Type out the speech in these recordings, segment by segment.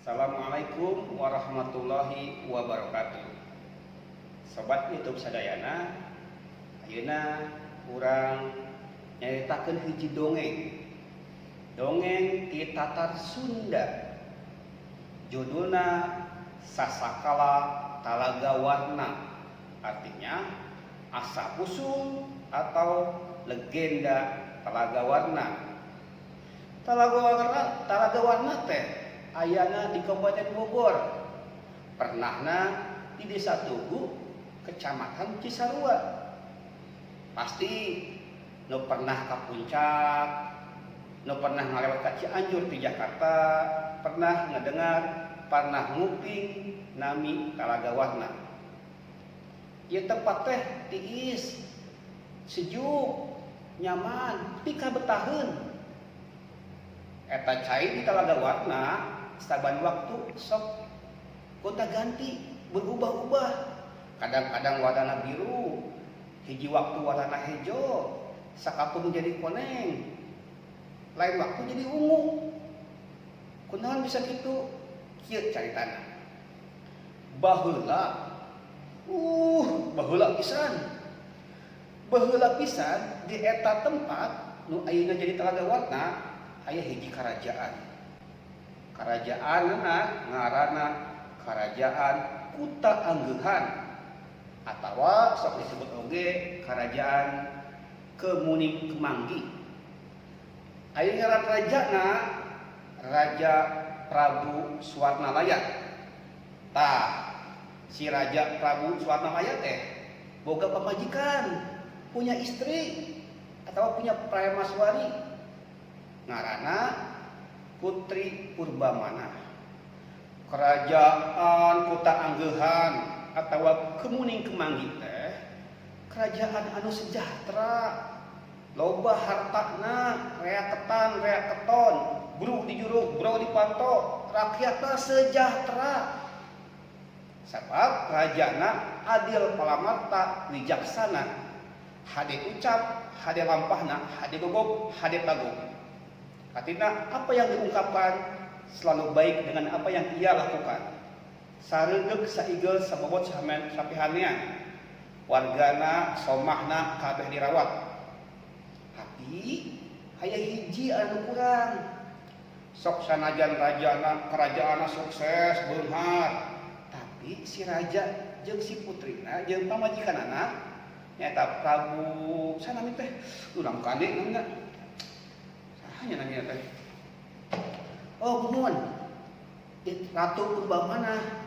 Assalamualaikum warahmatullahi wabarakatuh. Sobat YouTube sadayana, ayeuna urang nyaritakeun hiji dongeng. Dongeng ti Tatar Sunda. Judulna Sasakala Talaga Warna. Artinya asa usung atau legenda Talaga Warna. Talaga Warna, Talaga Warna teh ayana di Kabupaten Bogor. Pernahna di Desa Tugu, Kecamatan Cisarua. Pasti nu pernah ke Puncak, nu pernah ngalewat ke Cianjur di Jakarta, pernah ngedengar, pernah nguping nami Talaga Warna. Ieu tempat teh tiis, sejuk, nyaman, pikabetaheun. Eta cai di Talaga Warna saban waktu sok gonta ganti, berubah-ubah. Kadang-kadang warna biru, hiji waktu warna hejo, sakapeung jadi koneng, lain waktu jadi ungu. Kunaon bisa kitu? Kieu caritana. Baheula, baheula pisan. Baheula pisan di eta tempat nu ayeuna jadi Talaga Warna aya hiji kerajaan. Karajaanna ngaranna Kerajaan Kuta Anggeuhan atawa sok disebut oge Kerajaan Kemuning Kemanggi. Aya ngaran rajana Raja Prabu Swarnalaya. Tah, si Raja Prabu Swarnalaya teh boga pamajikan, punya istri atau punya prameswari ngaranna Putri Purbamanah. Kerajaan Kuta Anggeuhan atau Kemuning Kemanggi teh kerajaan anu sejahtera, loba hartana, rea ketan rea keton, bru di jurug bro di panto, rakyatna sejahtera sabab rajana adil, palamarta, wijaksana, hade ucap hade lampahna, hade gogog hade tagog. Artinya, apa yang diungkapkan selalu baik dengan apa yang ia lakukan. Sareudek saigel sabobot samen sapihanean, wargana somahna kabeh dirawat. Tapi aya hiji anu kurang. Sok sanajan rajana, kerajaanna sukses beunghar, tapi si raja jeung si putrina jeung pamajikanana nyaeta Prabu saha nami teh, urang kade namina, saha nya namina teh? Oh, nuhun, Ratu Purbamanah.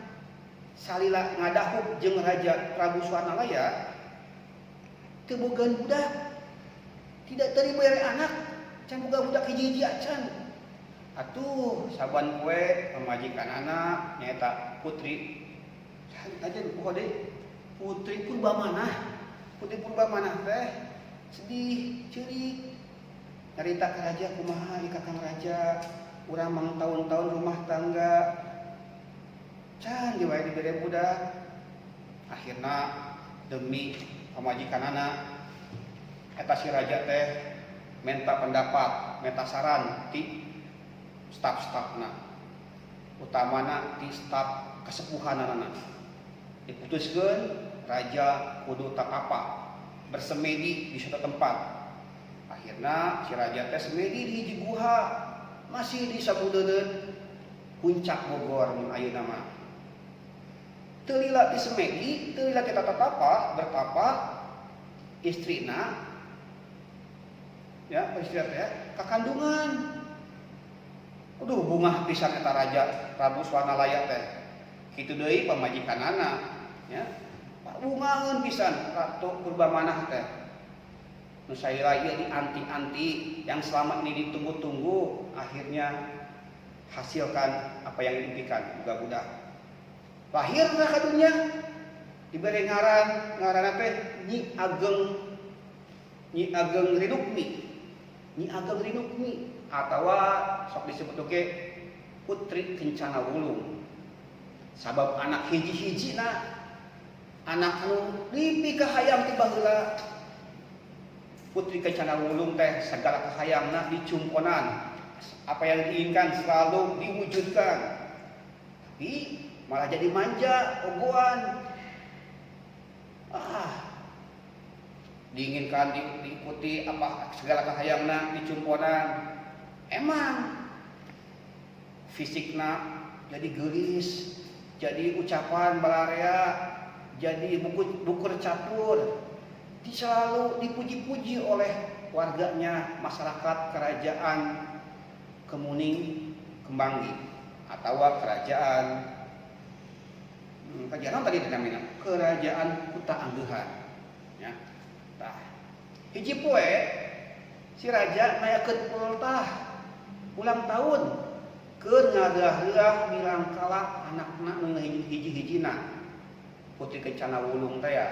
Salila ngadahub jeung Raja Prabu Swarnalaya teu bogaan budak, tidak terima anak, can boga budak hiji-hiji acan. Atuh saban poe pamajikanana nyaeta Putri aja poho deui, Putri Purbamanah. Putri Purbamanah teh sedih, ceurik, nyarita ka raja, "Kumaha ieu, Kakang Raja, urang mangtaun-taun rumah tangga can wae dibere budak." Akhirna demi pamajikanana eta si raja teh minta pendapat, minta saran ti staf-stafna, utamana ti staf kesepuhanana. Diputuskeun raja kudu tapa, bersemedi di suatu tempat. Akhirna si raja teh semedi di hiji guha masih di sabudeureun Puncak Bogor mun ayeuna mah. Teu lila di semedi, teu lila kita tapa, bertapa, istrina ya, istri teh kakandungan. Aduh, bungah pisan eta Raja Prabu Swarnalaya teh. Kitu deui pamajikanana ya, bungaheun pisan Ratu Purbamanah teh. Nu salila ieu dianti-anti, yang selama ini ditunggu-tunggu, akhirnya hasilkan apa yang diimpikan, boga budak. Lahirlah ka dunya, diberi ngaran, ngaranna teh Nyi Ageng, Nyi Ageng Rinukmi, Nyi Ageng Rinukmi atawa sok disebut oge Putri Kencana Wulung, sabab anak hiji-hijina, anak anu dipikahayang ti baheula. Putri Kencana Wulung teh segala kahayangna dicumponan, apa yang diinginkan selalu diwujudkan. Tapi malah jadi manja, ogoan. Ah, diinginkan diikuti apa segala kahayangna dicumponan. Emang fisikna jadi geulis, jadi ucapan balarea, jadi buku bukur capur, selalu dipuji-puji oleh warganya, masyarakat kerajaan Kemuning Kembanggi atau kerajaan kerajaan tadi namanya kerajaan Kuta Anggehan ya. Tah, hiji poe si raja ngayakeun ultah, ulang tahun, keur ngareah-reuah milangkala anakna nu hiji-hijina, Putri Kencana Wulung teh ya.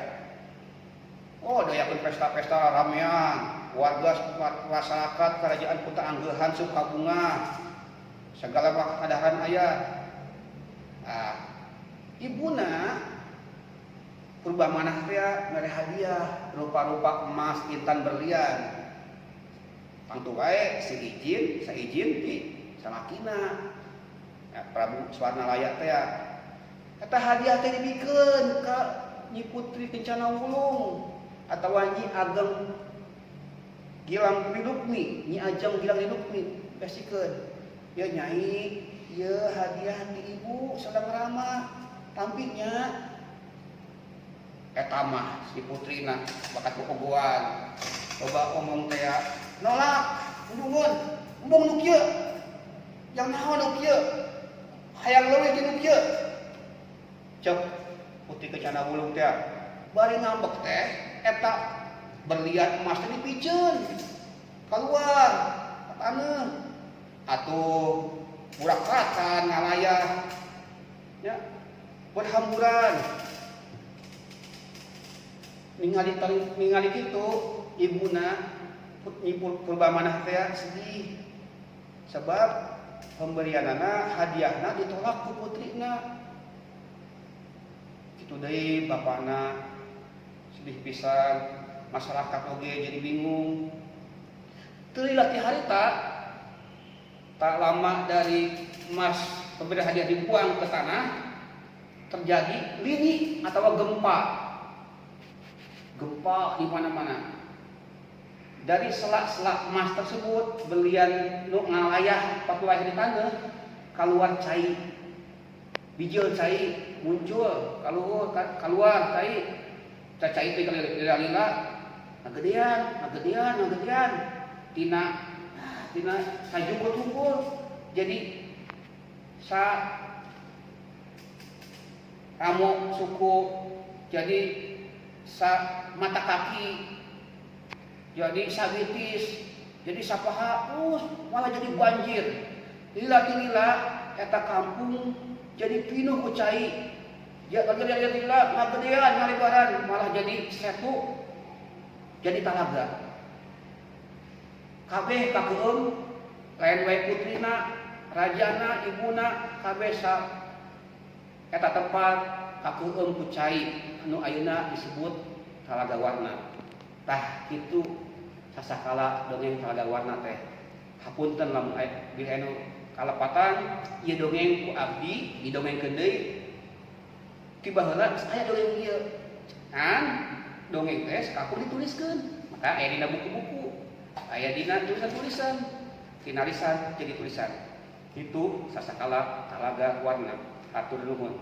Oh, diayakeun pesta-pesta ramean, warga masyarakat kerajaan Kuta Anggehan suka bunga, segala kadaharan aya. Ah, ibuna Purba Manah teh mere hadiah rupa-rupa emas, intan, berlian. Tangtu wae si izin, saizin ti salakina. Ya, Prabu Swarnalaya teh eta hadiah teh dibikeun ka Nyi Putri Kencana Wulung atau Nyi Ageng Gilang Rilukmi, Nyi Ajeng Gilang Rilukmi, kasihkeun. Ya Nyai, ya hadiah ti ibu sedang rama, tampiknya. Eta mah si putrina bakat bobogohan. Coba omong teh nolak, embungeun, embung nu kieu. Yang naon nu kieu? Hayang leuwih ti nu kieu. Cek Putri Kencana Wulung teh bari ngambek teh eta berlian emas teh dipiceun keluar ke taneuh, atuh burakrakan ngalayah ya, berhamburan. Ningali ningali kitu, ibuna Nyi Purba Manah teh sedih sebab pemberianana, hadiahna ditolak ku putrina. Kitu deui bapakna sedih pisan, masyarakat oge jadi bingung. Teu lila ti harita, tak lama dari emas pemberian hadiah dibuang ke tanah, terjadi lini atau gempa, gempa di mana-mana. Dari selak-selak emas tersebut, belian nu ngalayah patulayah di tanah, keluar cai, bijil cai muncul, keluar keluar cai, cai itu lila-lila ngagedean, ngagedean, ngagedean, tina tina sajukut hungkul jadi sa ramo suku, jadi sa mata kaki, jadi sagitis, jadi sapaha, malah jadi banjir. Lila lila eta kampung jadi pinuh ku cai. Ya lila lila ngagedean, ngalebaran, malah jadi setu, jadi talaga. Kabeh kakeum, lain wae putrina, rajana, ibuna, kabeh sa eta tempat kakeueum ku cai anu ayeuna disebut Talaga Warna. Tah, kitu sasakala dongeng Talaga Warna teh. Hapunten lamun bilih anu kalepatan. Ieu dongeng ku abdi didongengkeun deui. Ti baheula geus aya dongeng ieu kan. Dongeng teh kaku dituliskeun, maka aya dina buku-buku, aya dina tulisan-tulisan, tina lisan jadi tulisan. Itu sasakala Talaga Warna. Hatur nuhun.